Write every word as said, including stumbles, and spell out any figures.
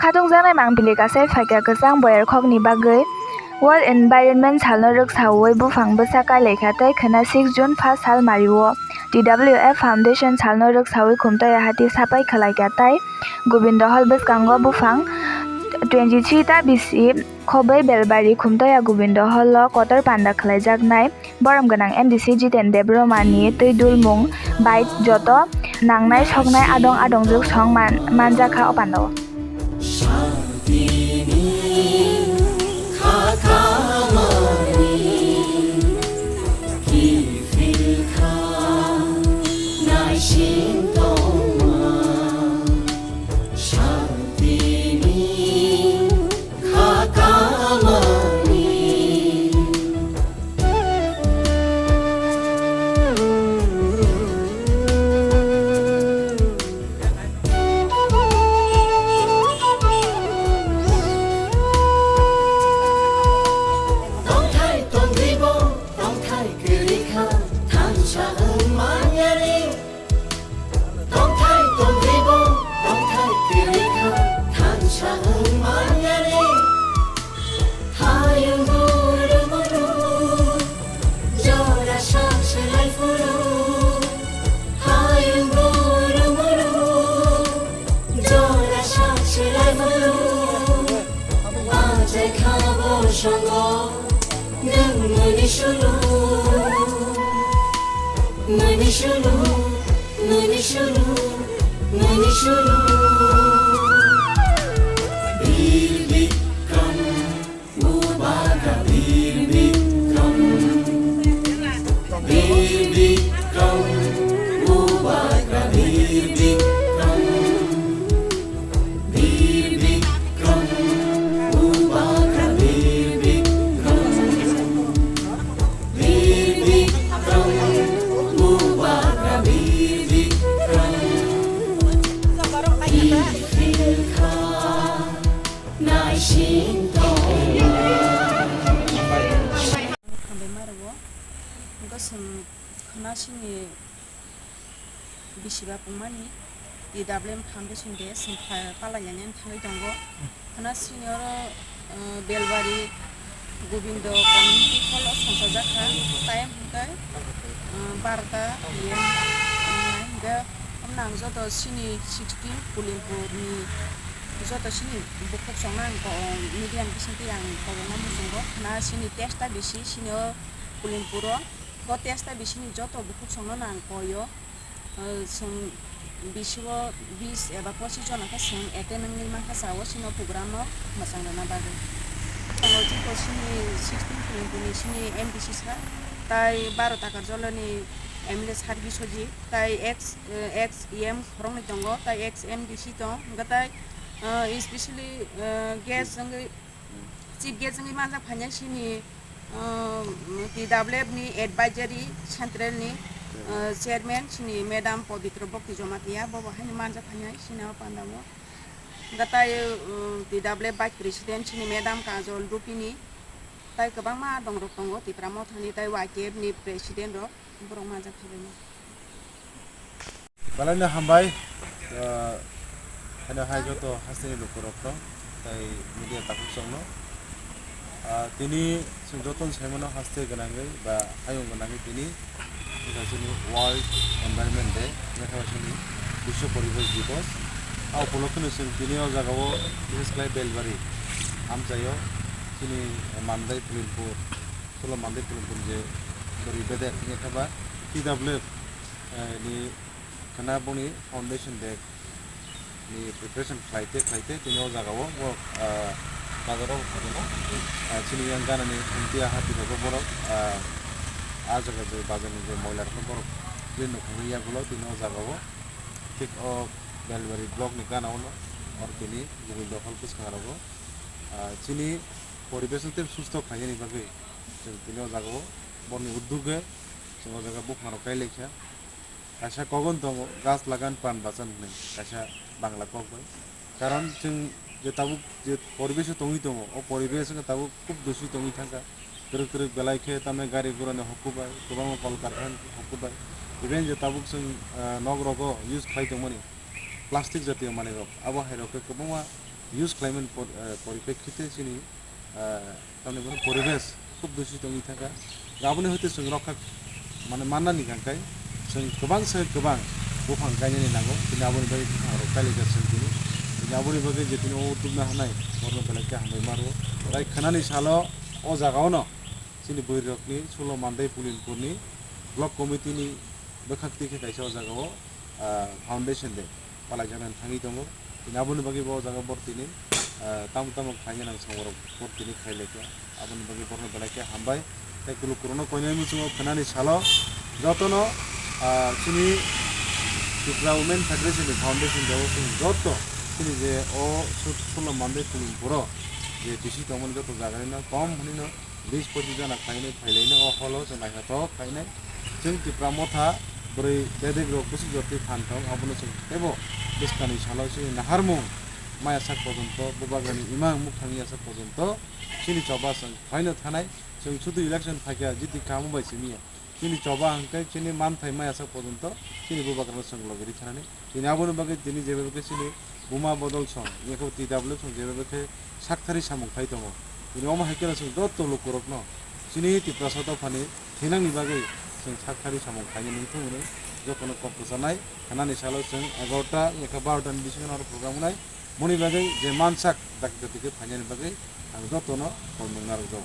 Khatungjaknai mangpili kasai phaikha kwchang boyar khokni bagwi. World Environment Salno rwksaui buphang bwsa kailaikha tei khwna six June pha sal mario T W F Foundation salno rwksaui Khumtoya hati sapai khwlaikha tei Gobindo Hall bwskango buphang twenty three ta bisi khobwi Belbari Khumtoya Gobindo Hall o kotor panda khwlaijaknai. Borom gwnang M D C Jiten Debbarma ni twi dulmung bai joto nangnai soknai adong adongjwk song man-, manjakha o pandao. Tongthai tongribo, tongthai kwrwi kha, thansa wng manyani. Hayung guru muru, jora sak swlai phuru. Hayung guru muru, jora sak swlai phuru. Bachai kha bo songo. Nang mani sulu, mani sulu, mani sulu, mani sulu. Bir Bikram, Ubagra Bir Bikram, Bir Bikram, Ubagra Bir Bikram. Bir Bikram, Ubagra Bir Bikram. Bir Bikram, Ubagra Bir Bikram. Ikhilkha naising tongma. Hambai maro bo. Gosong khna sini bisi ba pungmani T W F Foundation de song pha-, palai lainani thangwi tongo. Khna sini oro, eh, Belbari Gobindo Community Hall o songchajak kha. Time hwnkhe, eh, barota P M wngnai hwnkhe, omo nang joto sini sixteen Kulimpur ni joto sini bukhuk chongno ang ko-, media ni bisingtwi ang koborno muchungo. Khna sini testa bisi sini o Kulimpur o. Bo testa bisini joto bukhuk chongno nang koi o, eh, chwng bisi o bis eba pochis jona khe chwng attend wngwi mankha cha o chini o program o mwchang rwna bagwi. Tongo chini sixteen Kulimpur ni sini M D C sir, tai baro Takarjala ni M L A sir Biswajit, tai ex, eh, ex E M khoroknwi tongo, tai ex M D C tong, hwnkhe tai, eh, especially, eh, guest wngwi, chief guest wngwi manjak phainai sini, uh, T W F ni advisory central ni, uh, chairman sini madam Pabitra Bhakti Jamatia, bobo haino manjak phainai sini o panda o. Hwnkhe tai, uh, T W F vice president sini madam Kajol Rupini, tai kwbangma dongrok tongo Tipra Mothani tai Y T F ni president rok. Borok manjak khabaima. Belai no hambai, ah, haino hai joto hasteni lukurokno, tai media takhuk chongno. Ah, tini chwng jotono saimano haste gwnangwi ba hayung gwnangwi tini wngkha chini World Environment Day, wngkha chini Biswa Poribesh Divos. A upolokhe no chwng tini o jagao, bises khlai Belbari amchaio chini Mandai Kulimpur, Solo Mandai Kulimpur je bwrwi bedek wngkha ba T W F eh, ni khwna boni foundation day ni preparation khlai te khlai te tini o jaga o bo, eh, bazar o phaino, eh, chini yang gana ni Khumtiya hati rogo borok, eh, a jaga je bazar ni je moila rok borok clean rok wngwi yagulo tini o jaga o thik o Belbari block ni gana o no or tini Gobindo Hall bwskango, eh, chini poribesh no tei susto khlai yani bagwi chwng tini o jaga o borokni uddog e chwng o jaga buphang rok kai lai kha. Kaisa kok no tongo, "Gach lagan pran bachan" hwnwi, kaisa Bangla kok bai. Karon chwng je tabuk je poribesh o tongwi tongo, o poribesh wngkha tabuk khub dushu tongwi thangkha. Kwrwk kwrwk belai khe tamni gari gura ni hokku bai, kwbangma kol karkhana ni hokku bai. Even je tabuk chwng, ah, nok rogo use khlai tongmani plastic jatiyo manwi rok, abo hai rok khe kwbangma use khlaimani por-, eh, poriprekhite chini, eh, tamni bono poribesh khub dushit wngwi thangkha. Aboni hoite chwng rokha mane mannani hwnkhe chwng kwbang se kwbang buphang kainani nango. Tini aboni bagwi buphang rok kailaijak chwng tini. Tini aboni bagwi je tini o udduk na hanai borno belai khe hambai maro. Tai khwnani salo o jaga ono chini bwrwi rokni Sulo Mandai Pulinpurni block committee ni bwkhak twi khe kaisa o jaga o, ah, foundation day palaijaknani thangwi tongo. Tini aboni bagwi bo o jaga bor tini, ah, tamo tamo khlaina nang samung rok bor tini khai laikha. Aboni bagwi borno belai khe hambai. Tei kulukurokno koinai muchungo khwnani salo jotono, ah, chini Tripura Women Federation ni foundation day o chwng joto chini je o Su-, Sulo Mandai Pulinpuro je bisi tongmani joto jagarino kom hwnwino bis pochis jona khlainai phailaino o holo chwng naithothok khlainai. Chwng Tipra Motha bwrwi bedek rok bwswk jotwi phan thong, abono chwng teibo bwskangni salo chini naharmung maya sak pojonto, bubagrani imang mukthangni yasak pojonto chini choba chwng khlaino thanai. Chwng sudu election phaikha jiti kamo bai simiya. Chini choba hwnkhe chini manthai maya sak pojonto chini bubagrano chwng logi rikhanani. Tini aboni bagwi tini jeba khe chini buma bodol song, yekho T W song jeba khe sakthari samung khai tongo. Tini omo hai kheno chwng joto lukurokno chini Tiprasa dophani thinangni bagwi chwng sakthari samung khainani wngthung hwnwi jotono kok kwchanai. Khanani salo chwng egarota yekha barota ni bisingo oro program wngnai. Moni bagwi je mansak dakti dakti khe phainani bagwi ang jotono kolmung narwkjago.